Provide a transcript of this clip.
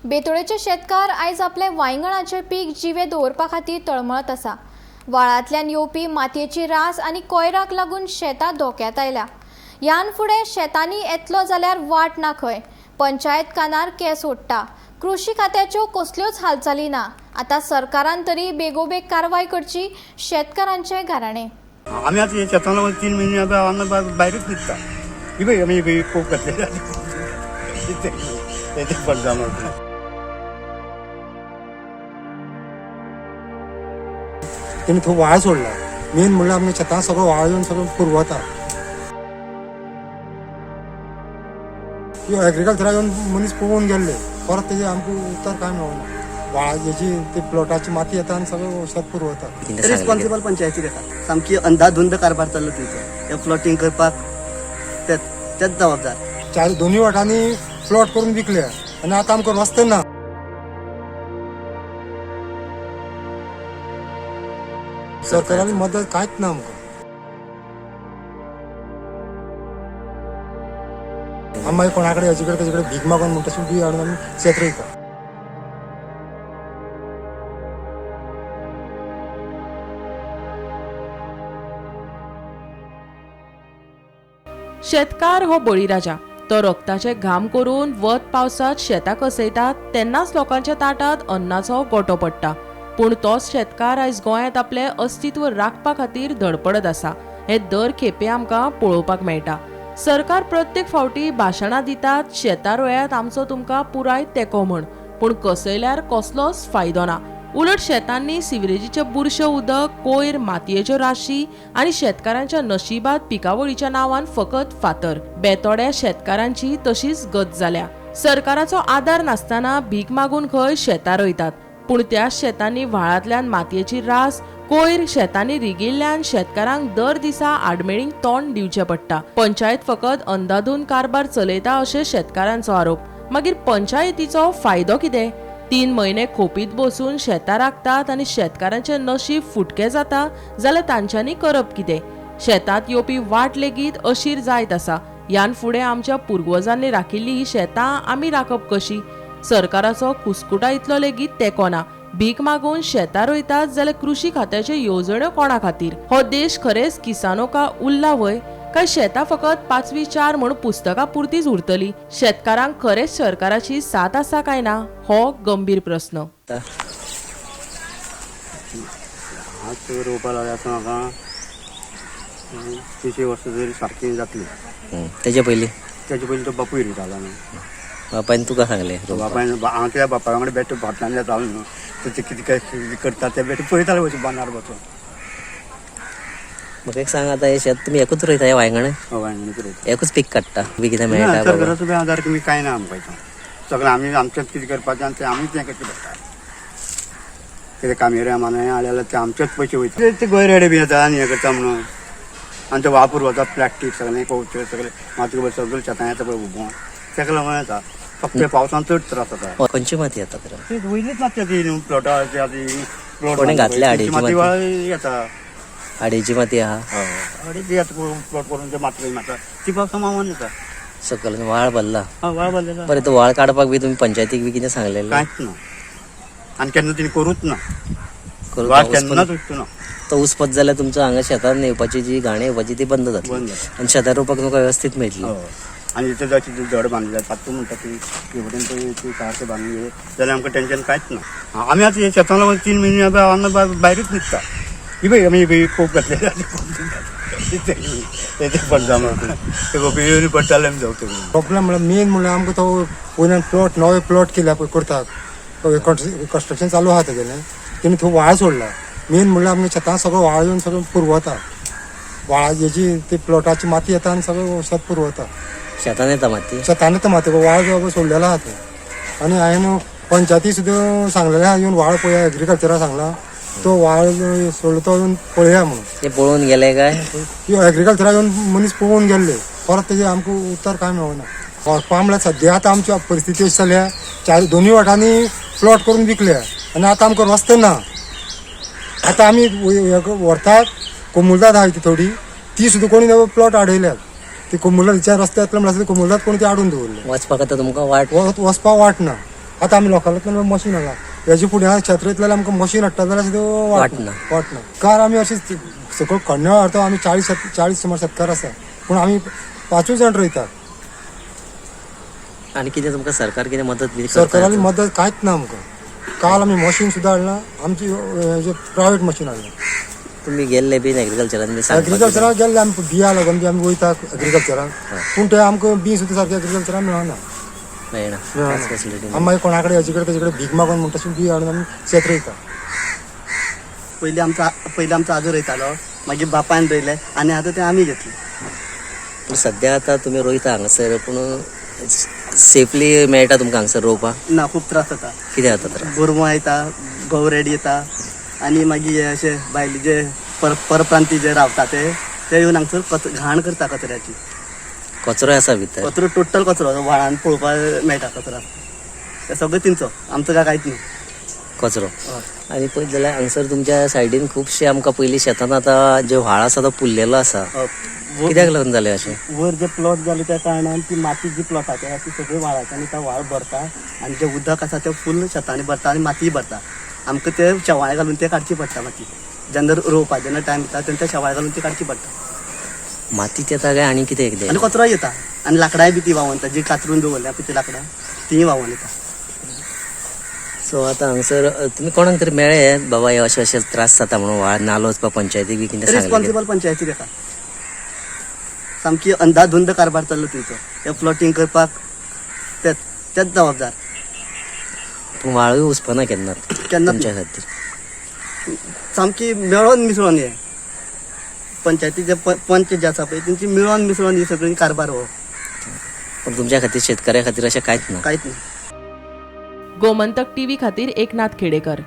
बेतोडेचे शेतकार आयज आपले वांयगणाचे पीक जिवे दवरपा खातीर तळमळत आसा. व्हाळांतल्यान येवपी मातयेची रास आनी कोयराक लागून शेतां धोक्यांत आयल्या. ह्यान फुडें शेतांनी येतलो जाल्यार वाट ना खंय. पंचायत कानार केंस ओडटा. कृशी खात्याच्यो कसल्योच हालचाली ना. आतां सरकारान तरी बेगोबेग कारवाय करची, शेतकारांचें घराणें. आमी आतां हे शेतान लागून 3 म्हयने आतां हांगा भायरूच न्हिदता. ही पळय आमी ही कोप घातलेली तेजें पडजाम. तेणी थंय व्हाळ सोडला. मेन म्हणल्यार आमच्या शेतां सगळो व्हाळ येवन सगळो पुरवता. एग्रीकल्चरा येवन मनीस पळोवन गेल्ले, परत तेजे आमकां उत्तर कांय मेळना. व्हाळा हेजी ती प्लॉटाची माती येता आनी सगळें शेत पुरवता. रिस्पॉन्सिबल पंचायती आसा, सामकी अंदाधुंद कारभार चल्ला थंयचो. हे प्लॉटींग करपाक तेच जबाबदार. चार दोन्ही वाटांनी प्लॉट करून विकले आनी आतां आमकां रस्ते ना. सरकारान मदत कांयच ना आमकां. आमी मागीर कोणा कडेन हेजे कडेन तेजे कडेन भीक मागून म्हणटा तशें बी हाडून आमी शेत रोयता. शेतकार हो बळीराजा. तो रक्ताचे घाम करून वत पावसात शेतां कसयतात तेन्नाच लोकांच्या ताटात अन्नाचो गोटो पडटा. पूण तोच शेतकार आयज गोंयांत आपलें अस्तित्व राखपा खातीर धडपडत आसा हें दर खेपे आमकां पळोवपाक मेळटा. सरकार प्रत्येक फावटी भाशणां दितात, शेतां रोयात, आमचो तुमकां पुराय तेंको म्हण, पूण कसयल्यार कसलोच फायदो ना. उलट शेतांनी सिवरेजीचें बुरशें उदक, कोयर, मातयेच्यो राशी आनी शेतकारांच्या नशिबात पिकावळीच्या नांवान फकत फातर. बेतोड्या शेतकारांची तशीच गत जाल्या. सरकाराचो आदार नासतना भीक मागून खंय शेतां रोयतात, पूण त्या शेतांनी व्हाळांतल्यान मातयेची रास, कोयर शेतांनी रिगिल्ल्यान शेतकारांक दर दिसा आडमेळींक तोंड दिवचें पडटा. पंचायत फकत अंदाधून कारभार चलयता अशें शेतकारांचो आरोप. मागीर पंचायतीचो फायदो कितें? 3 म्हयने खोपीत बसून शेतां राखतात आनी शेतकारांचें नशीब फुटकें जाता जाल्यार तांच्यांनी करप कितें? शेतांत येवपी वाट लेगीत अशीर जायत आसा. ह्यान फुडें आमच्या पुर्वजांनी राखिल्ली ही शेतां आमी राखप कशी? सरकाराचो कुस्कुटा इतलो लेगीत तेंको ना. भीक मागून शेतां रोयतात जाल्यार कृशी खात्याच्यो येवजण्यो कोणा खातीर? हो देश खरेंच किसानो का उरला व्हय काय शेतां फकत 5वी 4 म्हूण पुस्तकां पुरतीच उरतली? शेतकारांक खरेंच सरकाराची साथ आसा काय ना हो गंभीर प्रस्न. हात रोवपा लागले आतां म्हाका 30 वर्सां तरी सारकी जातली. तेजे पयलीं? तेजे पयलीं तो बापूय रोयतालो न्हू. बापायन तुका सांगलें? बापायन, हांव त्या बापाय वांगडा बेठो भाटल्यान येतालो न्हू, ते कितें कितें करता ते बेठे पळयताले वचून बांदार बसून. म्हाका एक सांग, आतां हें शेत तुमी एकूच रोयता, हें वांयगण? वांयगणूच रोयता. एकूच पीक काडटा, बी कितें मेळटा? सरकाराचो बी आदार कमी कांय ना आमकां हितून. सगळें आमी आमचेंच कितें करपाचें आनी तें आमीच हें करचें पडटा. कितें कामेऱ्यां मानाय हाडले जाल्यार ते आमचेच पयशे वयता. ते गोंयरेडे बी येता आनी हें करता म्हणून, आनी ते वापर वता प्लास्टीक सगळें कोवचे सगळें माती सगळें शेतां येता पळय उबोवन, तेका लागून येता. फक्त पावसान चड त्रास जाता. खंयची माती येता तर? ती वयलीच माती ती न्हू प्लॉटा प्लॉट कोणें घातल्या आडीची माती माती? येता. आडीची माती आहा. आडी ती आतां प्लॉट करून ते माती मारता ती पावसा मावन येता. सकयल व्हाळ भरला. हय, व्हाळ भरलेलो. बरें, तो व्हाळ काडपाक बी तुमी पंचायतीक बी कितें सांगलेलें? कांयच ना, आनी केन्ना तिणें करूच ना. व्हाळ केन्नाच उरचो ना. तो उसपत जाल्यार तुमच्या हांगा शेतान येवपाची जी घाण येवपाची ती बंद जातली बंद जातली. आनी शेतां रोवपाक तुमकां वेवस्थीत मेळटली. आनी इथं जायचे ते धड बांदले तातूंत म्हणटा ती वटेन ती सारकें बांदून गेले जाल्यार आमकां टेंशन कांयच ना. आमी आतां हे शेतान लागून 3 म्हयने आतां हांगा भायरूच न्हिदता. ही पळय आमी ही कोप घातलेली तेजें पडजाम ते गोपी येवन पडटाले आमी जावं. प्रॉब्लेम म्हणल्यार मेन म्हणल्यार आमकां तो वयल्यान प्लॉट नवे प्लॉट केल्या पळय करतात, कंस्ट्रक्शन चालू आहा तेगेलें, तेणी थंय व्हाळ सोडला. मेन म्हणल्यार आमच्या शेतां सगळो व्हाळ येवन सगळो पुरवता. व्हाळा हेजी ती प्लॉटाची माती येता आनी सगळें शेत पुरवता. शेतान येता माती? शेतान येता माती, व्हाळ जो सोडलेलो आहा तो. आनी हांवें पंचायती सुद्दां सांगलेलें आहा येवन व्हाळ पळया, एग्रीकल्चरा सांगला तो व्हाळ सोडलो तो येवन पळया म्हणून. ते पळोवन गेले काय? एग्रीकल्चरा येवन मनीस पळोवन गेल्ले, परत तेजें आमकां उत्तर कांय मेळना. व्हरपा म्हणल्यार सद्या आतां आमची परिस्थिती अशी जाल्या, चार दोनूय वाटांनी प्लॉट करून विकल्या आनी आतां आमकां रस्ते ना. आतां आमी व्हरतात कोमुलदाद आहा ती थोडी, ती सुद्दां कोणी प्लॉट आडयल्यात. ती कोमुलदादच्या रस्त्यांतल्या म्हणल्यार कोमुलदाद कोणी ती आडून दवरले. वचपाक आतां तुमकां वाट वचपाक वाट ना. आतां आमी लोकांतल्यान मशीन हाडला. हेजे फुडें आतां शेत रोयतले आमकां मशीन हाडटा जाल्यार सुद्दां वाटना. वाटना. कार आमी अशें सगळो खण्ण्या हाडटा. आमी 40 सुमार शेतकार आसा, पूण आमी 5 जाण रोयतात. आनी कितें तुमकां सरकार कितें मदत बी करता? सरकाराली मदत कांयच ना आमकां. काल आमी मशीन सुद्दां हाडला, आमची प्रायवेट मशीन हाडला. तुमी गेल्ले बीन एग्रीकल्चरान बी सांगपाक? एग्रीकल्चराक गेल्ले आमी, बिया लागून बी आमी वयता एग्रीकल्चराक, पूण ते आमकां बी सुद्दां सारकें एग्रीकल्चराक मेळना. मेळना कांयच फेसिलिटी? आमी मागीर कोणा कडेन हेजे कडेन तेजे कडेन भीक मागून म्हणटा तशें बी हाडून आमी शेत रोयता. पयलीं आमचो आजो रोयतालो, मागीर बापायन रोयलें आनी आतां तें आमी घेतलें. पूण सद्या आतां तुमी रोयता हांगासर, पूण सेफली मेळटा तुमकां हांगासर रोवपाक? ना, खूब त्रास जाता. कितें जाता त्रास? गोरवां येता, गवरेड येता आनी मागीर हे अशे भायले जे परप्रांती जे रावता ते ते येवन हांगसर घाण करता कचऱ्याची. कचरो आसा भितर? कचरो, टोटल कचरो व्हाळान पळोवपाक मेळटा. कचरो ते सगळें तेंचो, आमचो काय कांयच न्हू. कचरो. हय. आनी पळयत जाल्यार हांगसर तुमच्या सायडीन खुबशे आमकां पयलीं शेतान आतां जे व्हाळ आसा तो पुरलेलो आसा. हय. कित्याक लागून जालें अशें? वयर जे प्लॉट जाले त्या कारणान ती माती जी प्लॉटाची आसा ती सगळी व्हाळाची आनी त्या व्हाळ भरता आनी जें उदक आसा तें फूल शेतांनी भरता आनी माती भरता. आमकां ते शेवाळे घालून ते काडची पडटा माती. जेन्ना रोवपा जेन्ना टायम येता तेन्ना ते शेवाळे घालून ती काडची पडटा. माती येता काय आनी कितें कितें? आनी कचरो येता आनी लांकडांय बी ती व्हांवन येता, जी कातरून दवरल्या पळय ती लांकडां तीय व्हांवन येता. सो आतां हांगसर तुमी कोणाक तरी मेळ्ळे, बाबा हे अशे अशे त्रास जाता म्हणून, व्हाळ नालो वचपा पंचायतीक बी कितें सांगलें? रिस्पॉन्सिबल पंचायती तेका. सामकी अंधाधुंद कारभार चल्लो तेंचो. हे प्लॉटींग करपाक तेच तेच जबाबदार. पूण व्हाळूय वचपाना केन्नाच? केन्नाच. तुमच्या खातीर. सामकी मेळोन मिसळोन हे पंचायतीचे पंच जे आसा पळय तेंची मेळोन मिसळोन ही सगळी कारभार हो. पूण तुमच्या खातीर, शेतकऱ्या खातीर अशें कांयच ना? कांयच न्ही. गोमंतक टीव्ही खातीर एकनाथ खेडेकर.